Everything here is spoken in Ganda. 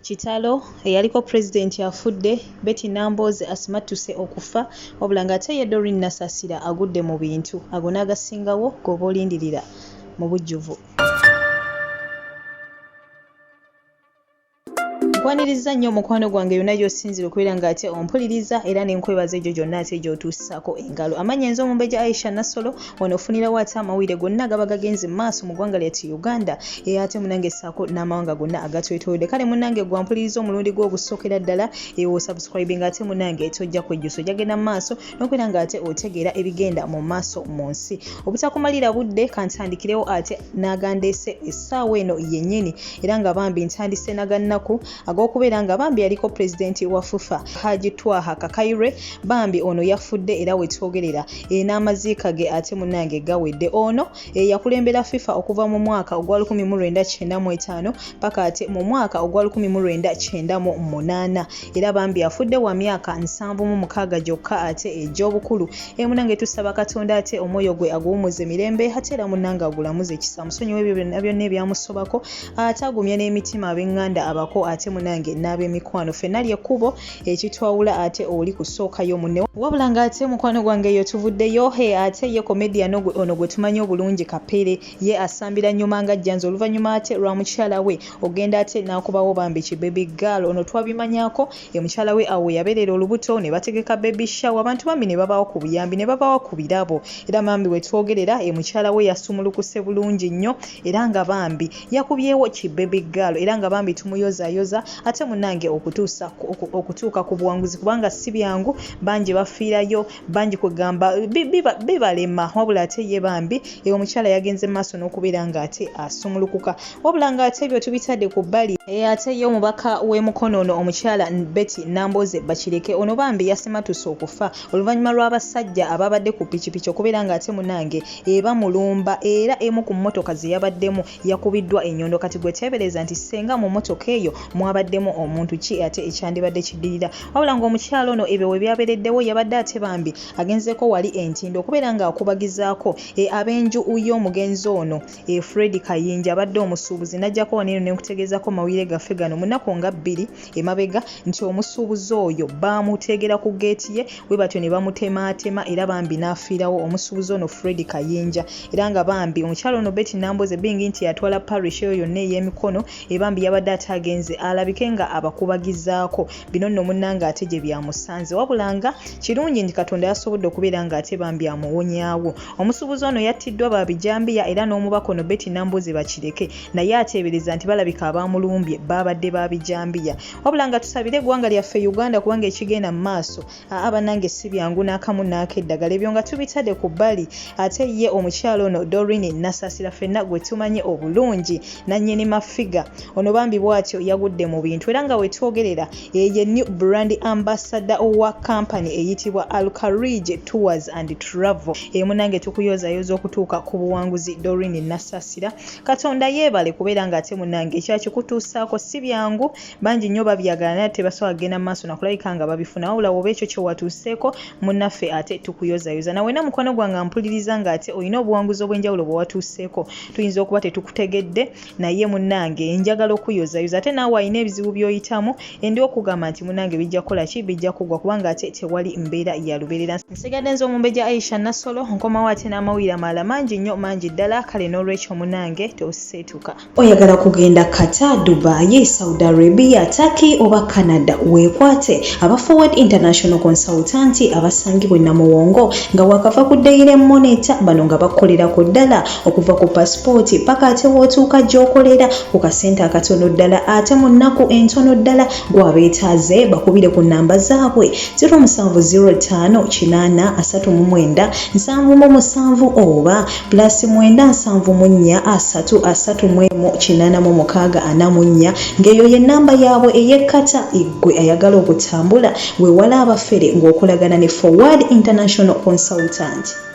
Kitalo! Eyaliko Pulezidenti afudde, Betty Nambooze asimattuse okufa wabula ng'ate ye Doreen Nasasira agudde mu bintu. Ago n'agasingawo g'oba olindirira mu bujjuvu. Nkwanirizza nnyo mukwano gwange yonna gy'osinziira okubeera ng'ate ompuliriza era ne nkwebaza egyo gyonna ate gy'otuusaako engalo. Amannya nze Omumbejja Aisha Nassolo, wano ofunirawo ate amawulire gonna agaba gagenze mu maaso mu ggwanga lyattu Uganda era ate munange ssaako n'amawanga gonna agatwetoolodde. Kale munange gwe ampuliriza omulundi gwo ogusookera ddala ewo osubscribinga ate munange tojja kwejjusa ojja genda mu maaso n'okubeera ng'ate otegeera ebigenda mu maaso mu nsi. Obutakumalira budde kantandikirewo ate n'agandeese essaawa eno yennyini era nga bambi ntandise na ga nnaku ag'okubeera nga bambi yaliko pulezidenti wa FUFA Haji Twaha Kakaire bambi ono yafudde era wetwogerera e, n'amaziika ge ate munange gawedde. Ono e, yakulembera FIFA okuva mu mwaka ogwa 1995 paka ate mu mwaka ogwa 1998 era bambi afudde wa myaka 76 gyokka ate egy'obukulu. E, munange tusaba Katonda ate omwoyo gwe aguwumuze mirembe ate era munange agulamuze kisa amusonyiwe ebyo byonna byonna ebyamusobako ate agumye n'emitima ab'eŋŋanda abako ate munange n'ab'emikwano ffenna ly'ekkubo ekitwawula ate oli kusookayo munne. Wabula ng'ate mukwano gwange eyo tuvuddeyo he ate ye comedian ono gwe tumanyi obulungi Kapere ye asambira nnyuma nga jjanzi oluvannyuma ate lwa mukyala we ogenda ate n'akubawo bambi ki baby girl ono twabimanyako ye mukyala we awo weyabeerera olubuto ne bategeka baby shower abantu bambi ne babawa ku buyambi ne babawa ku birabo era bambi wetwogerera e mukyala we yasumulukuse bulungi nnyo era nga bambi yakubyewo ki baby girl era nga bambi tumuyozayoza ate munange okutuusa okutuuka ku buwanguzi kubanga si byangu bangi bafiirayo bangi kwegamba bibalema wabula ate ye bambi e omukyala yagenze maaso n'okubeera nga ate asumulukuka Wabula ng'ate ebyo tubitadde ku bbali, ate ye omubaka w'e Mukono ono omukyala Betty Nambooze Bakireke ono bambi yasimatuse okufa oluvannyuma lw'abasajja abaabadde ku pikipiki okubeera ng'ate munange bamulumba era emu ku mmotoka ze yabaddemu yakubiddwa ennyondo kati gwe teebereza nti ssenga mu mmotoka eyo mwabaddemu omuntu ki ate ekyandibadde kiddirira wabula ng'omukyala ono ebyo we byabeereddewo yabadde ate bambi agenzeeko wali e Ntinda okubeera ng'akubagizaako ab'enju y'omugenzi ono E Fred Kayinja abadde omusuubuzi najjako wano eno ne nkutegeezako mawulire gaffe gano mu nnaku nga bbiri emabega nti omusuubuzi oyo baamuteegera ku ggeeti ye bwe batyo ne bamutemaatema era bambi n'afiirawo omusuubuzi ono Fred Kayinja era nga bambi omukyala ono Betty Nambooze being nti yatwala parish eyo yonna ey'emikono e bambi yabadde ate agenze alabike nga abakubagizaako bino nno munnange ate gye byamusanze wabula nga kirungi nti Katonda yasobodde okubeera nga ate bambi amuwonyaawo. Omusuubuzi ono yattiddwa ba bijambiya era n'omubaka ono Betty Nambooze Bakireke naye ateebereza nti balabika abaamulumbye baabadde ba bijambiya. Wabula nga tusabire eggwanga lyaffe Uganda kubanga ekigenda mu maaso aa bannange si byangu n'akamu n'akeddagala. Ebyo nga tubitadde ku bbali ate ye omukyala ono Doreen Nasasira ffenna gwe tumanyi obulungi nannyini mafiga ono bambi bwatyo yagudde mu bintu era nga wetwogerera ye new brand ambassador wa company eyitibwa Alkarij Tours and Travel. E munange tukuyozayoza okutuuka ku buwanguzi Doreen Nasasira. Katonda yeebale kubeera nga ate munange ekyakikutuusaako si byangu bangi nnyo babyagala naye tebasobola kugenda mu maaso nakulabika nga babifuna wabula woba ekyo kyewatuuseeko munnaffe ate tukuyozayoza na wena mukwano gwange ampuliriza nga ate olina obuwanguzi obw'enjawulo bwe watuuseeko tuyinza okuba tetukutegedde naye munange njagala okuyozayoza ate naawe alina ebizibu by'oyitamu endi okugamba nti munange bijja kukola ki bijja kugwa kubanga ate tewali mbeera ya lubeerera nsigadde nze omumbejja Aisha Nassolo nkomawo ate n'amawulire amalala mangi nnyo mangi ddala kale n'olwekyo munange toseetuka. Oyagala kugenda Qatar, Dubai, Saudi Arabia, Turkey oba Canada? Weekwate aba Forward International Consultant abasangibwa e Namuwongo nga wakava ku Daily Monitor. Bano nga bakukolera ku ddala okuva ku pasipooti paka ate w'otuuka gy'okolera ku kasente akatono ddala ate mu nnaku entono ddala. Gw'abeetaaze bakubire ku nnamba zaabwe 0705 8 39 77 oba plus 974 3 31 86 44 ng'eyo ye nnamba yaabwe ey'ekkata. Ggwe ayagala okutambula weewale abafere ng'okolagana ne Forward International Consultant.